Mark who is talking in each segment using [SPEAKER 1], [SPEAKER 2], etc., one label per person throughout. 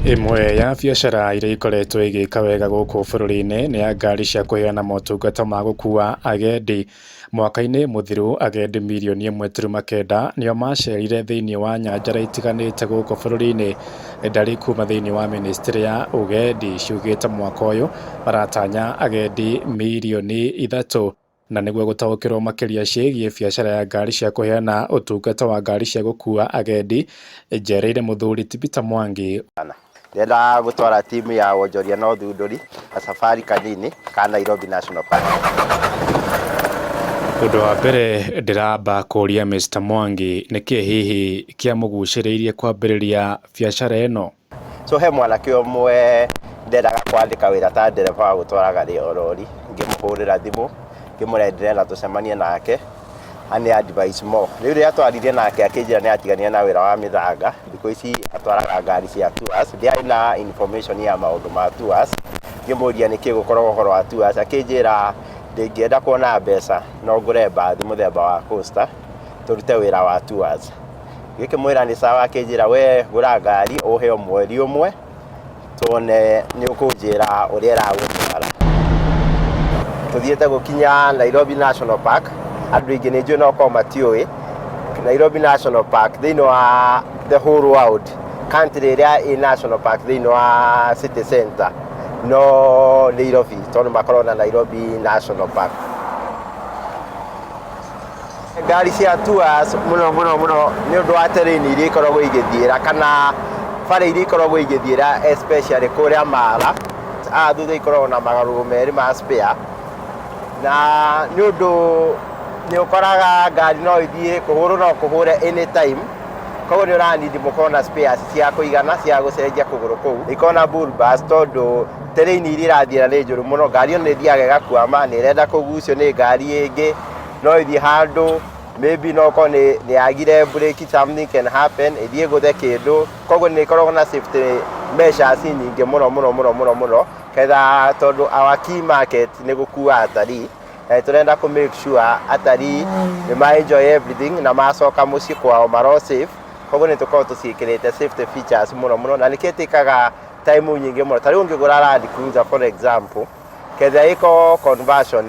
[SPEAKER 1] Ĩmwe ya biacara iria ikoretwo igĩka wega gũkũ bũrũri-inĩ nĩ ya ngari cia kũheana motungata ma gũkua agendi. Mwaka-inĩ mũthiru agendi mirioni ĩmwe turuma kenda nĩo macerire thĩinĩ wa nyanjara itiganĩte gũkũ bũrũri-inĩ. Ndari kuma thĩinĩ wa mĩnĩstrĩ ya ũgendi ciugĩte mwaka ũyũ maratanya agendi mirioni 3. Na nĩguo gũtaũkĩrwo makĩria ciĩgiĩ biacara ya ngari cia kũheana ũtungata wa ngari cia gũkua agendi, njereire mũthuri ti Peter Mwangi.
[SPEAKER 2] Ndĩrenda gũtwara timu ya wonjoria na ũthundũri safari kanini ka Nairobi National Park.
[SPEAKER 1] Ũndũ wa mbere ndĩramba kũria Mr Mwangi nĩkĩ hihi kĩamũgucĩrĩirie kwambĩrĩria biacara ĩno?
[SPEAKER 2] So he mwanake ũmwe ndendaga kwandĩka wĩra ta ndereba wa gũtwaraga rori, ngĩmũhũrĩra thimũ ngĩmwĩra ndĩrenda tũcemanie nake ane advice more. Rĩu rĩrĩa twaririe nake akĩnjĩra nĩ atiganire na wĩra wa mĩthanga, thikũ ici atwaraga ngari cia tours. Ndiarĩ na information ya maũndũ ma tours, ngĩmũria nĩkĩ gũkoragwo ũhoro wa tours, akĩnjĩra ndingĩenda kuona mbeca no ngũre mbathi mũthemba wa Coaster tũrute wĩra wa tours. Ngĩkĩmwĩra nĩ sawa, akĩnjĩra we gũra ngari ũhe o mweri ũmwe tuone nĩ ũkũnjĩra ũrĩa ĩragũtwara. Tũthiĩte gũkinya Nairobi National Park, andũ aingĩ nĩ njũĩ no korwo matiũĩ, Nairobi National Park thĩinĩ wa the whole world, country ĩrĩa ĩ National Park thĩinĩ wa city center no Nairobi, tondũ makoragwo na Nairobi National Park. Ngari cia tours mũno mũno mũno nĩ ũndũ wa terrain iria ikoragwo igĩthiĩra kana bara iria ikoragwo igĩthiĩra especially kũrĩa Mara. Haha thutha ikoragwo na magarũrũ merĩ ma spare na nĩ ũndũ nĩ ũkoraga ngari no ĩthiĩ kũhũrwo no kũhũre anytime, koguo nĩ ũra need mũkorwo na spares cia kũigana cia gũcenjia kũgũrũ kũu. Ikoragwo na bull bars tondũ terrain iria irathiĩra nĩ njũru mũno, ngari ĩyo nĩ ĩthiaga ĩgakwama, nĩ ĩrenda kũgucio nĩ ngari ĩngĩ. No ĩthiĩ handũ maybe no ũkorwo nĩ yagire brake, something can happen, ĩthiĩ ĩgũthe kĩndũ, koguo nĩ ĩkoragwo na safety measures nyingĩ mũno mũno mũno mũno mũno, ketha tondũ our key market nĩ gũkua atarii, na tũrenda kũ make sure atarii nĩ ma enjoy everything na macoka mũciĩ kwao maro safe, koguo nĩ tũkoragwo tũciĩkĩrĩte safety features mũno mũno, na nĩkĩo ĩtĩkaga time nyingĩ mũno. Ta rĩu ũngĩgũra Land Cruiser for example, ketha ĩko conversion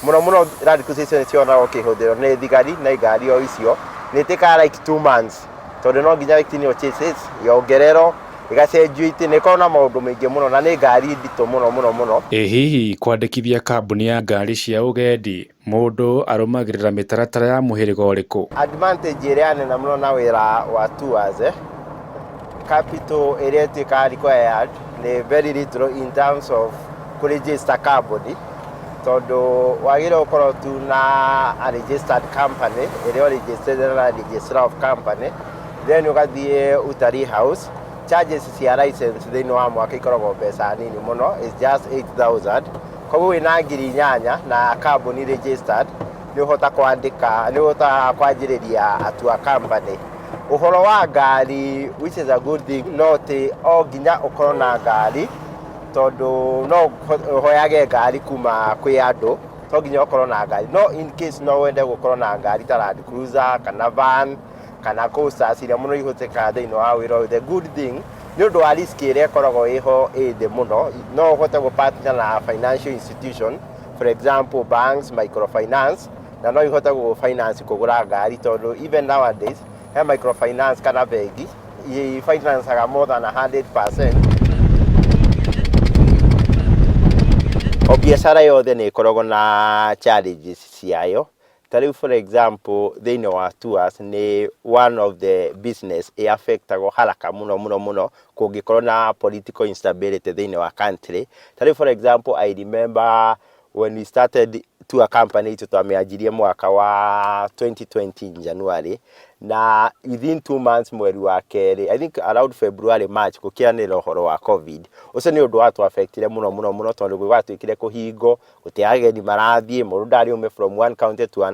[SPEAKER 2] mũno mũno, Land Cruiser icio nĩ cionagwo ũkĩhũthĩrwo nĩ thigari na ngari o icio nĩ ĩtĩkaga like 2 months, tondũ no nginya ĩtinio chassis, yongererwo, ĩgacenjio itĩ, nĩ ĩkoragwo na maũndũ maingĩ mũno na nĩ ngari nditũ mũno mũno mũno.
[SPEAKER 1] Ĩ hihi kwandĩkithia kambuni ya ngari cia ũgendi mũndũ arũmagĩrĩra mĩtaratara ya mũhĩrĩga ũrĩkũ?
[SPEAKER 2] Advantage ĩrĩa nene mũno na wĩra wa tours, capital ĩrĩa ĩtuĩkaga required nĩ very little in terms of kũ-register company, tondũ wagĩrĩirwo gũkorwo tu na a registered company ĩrĩa registered na registrar of company, then ũgathiĩ Utalii House. Charges cia license thĩinĩ wa mwaka ikoragwo mbeca nini mũno, it's just 8000. Koguo wĩna 8,000 na company registered, nĩ ũhota kwandĩka, nĩ ũhota kwanjĩrĩria atua company. Ũhoro wa ngari, which is a good thing, no ti o nginya ũkorwo na ngari, tondũ no ũhoyage ngari kuma kwĩ andũ, to nginya ũkorwo na ngari. No in case no wende gũkorwo na ngari ta Land Cruiser kana van kana Coasters iria mũno ihũthĩkaga thĩinĩ wa wĩra ũyũ, the good thing, nĩ ũndũ wa risk ĩrĩa ĩkoragwo ĩho ĩ thĩ mũno, no ũhote gũ partner na financial institution, for example banks, microfinance, na no ihote gũ finance kũgũra ngari, tondũ even nowadays he microfinance kana bengi financaga more than 100%. O biacara yothe nĩ ĩkoragwo na challenges ciayo. Ta rĩu for example thĩinĩ wa tours nĩ one of the business ĩ affectagwo haraka mũno mũno mũno kũngĩkorwo na political instability thĩinĩ wa country. Ta rĩu for example, I remember when we started tour company itũ, twamĩanjirie mwaka wa 2020 in January, na within 2 months, mweri wa kerĩ, I think around February, March, gũkĩanĩrĩra ũhoro wa COVID. Ũcio nĩ ũndũ watu affectire mũno mũno mũno, tondũ gwatuĩkire kũhingo, gũtirĩ ageni marathiĩ, mũndũ ndarĩ ume from one county to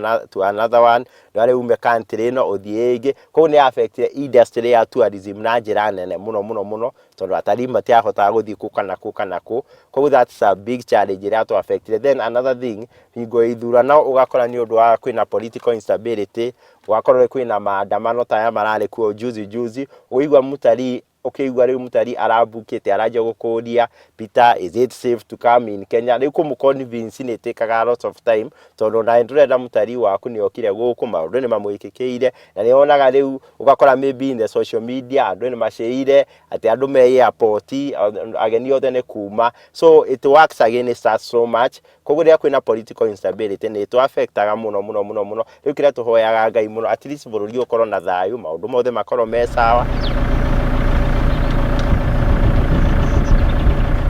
[SPEAKER 2] another one, ndwarĩ ume country ĩno ũthiĩ ĩngĩ. Koguo nĩ affectire industry ya tourism na njĩra nene mũno mũno mũno, tondũ atarii matiahotaga gũthiĩ kũ kana kũ kana kũ. Koguo that's a big challenge ĩrĩa yatũ affectire. Then another thing, hingo ya ithurano ũgakora nĩ ũndũ wa kwĩna political instability, ũgakorwo kwĩna maandamano ta aya mararĩ kuo juzi juzi, ũigua mũtarii Ũkĩigua rĩu mũtari arambukĩte aranjia gũkũria, "Peter, is it safe to come in Kenya?" Rĩu kũmũ convince nĩ ĩtĩkaga a lot of time, tondũ ona ndũrenda mũtari waku nĩ okire gũkũ, maũndũ nĩ mamwĩkĩkĩire, na nĩ wonaga rĩu ũgakora maybe in the social media andũ nĩ maceire atĩ andũ me airport, ageni othe nĩ kuma. So it works against us so much. Koguo rĩrĩa kwĩna political instability, nĩ ĩtũ affectaga mũno mũno mũno mũno. Rĩu kĩrĩa tũhoyaga Ngai mũno, at least bũrũri ũkorwo na thayũ, maũndũ mothe makorwo me sawa.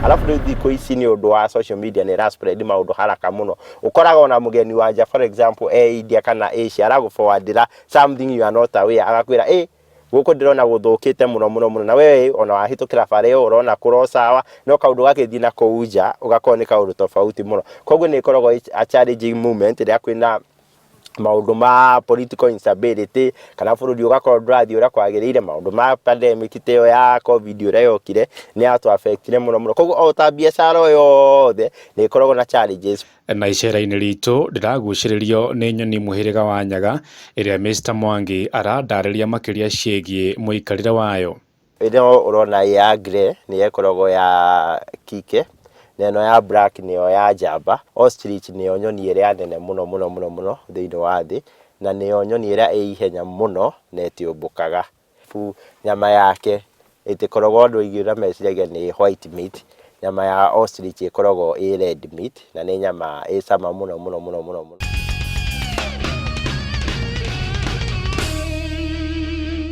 [SPEAKER 2] Alafu rĩu thikũ ici, nĩ ũndũ wa social media, nĩ ĩra spread maũndũ haraka mũno. Ũkoraga ona mũgeni wa nja, for example e India kana Asia, aragũ-forwardĩra something you are not aware, agakwĩra, "Ĩ gũkũ ndĩrona gũthũkĩte mũno mũno mũno," na wewe ona wahĩtũkĩra bara ĩyo ũrona kũro sawa, no kaũndũ gakĩthiĩ na kũu nja ũgakorwo nĩ kaũndũ tofauti mũno. Koguo nĩ ĩkoragwo a challenging moment rĩrĩa kwĩna maũndũ ma political instability, kana bũrũri ũgakorwo ndũrathiĩ ũrĩa kwagĩrĩire. Maũndũ ma pandemic ta ĩyo ya COVID ũrĩa yokire, nĩ yatũ affectire mũno mũno. Koguo o ta biacara o yothe, nĩ ĩkoragwo na challenges.
[SPEAKER 1] Na icera-inĩ ritũ ndĩragucĩrĩrio nĩ nyoni mũhĩrĩga wa nyaga, ĩrĩa Mr Mwangi arandarĩria makĩria ciĩgiĩ mũikarĩre wayo.
[SPEAKER 2] Ĩno ũrona ya grey nĩyo ĩkoragwo ya kike, na ĩno ya black nĩyo ya njamba. Ostrich nĩyo nyoni ĩrĩa nene mũno mũno mũno mũno thĩinĩ wa thĩ, na nĩyo nyoni ĩrĩa ĩ ihenya mũno na ĩtiũmbũkaga. Nyama yake ĩtĩkoragwo, andũ aingĩ ũrĩa meciragia nĩ white meat. Nyama ya ostrich ĩkoragwo ĩ red meat, na nĩ nyama ĩ cama mũno mũno mũno mũno mũno.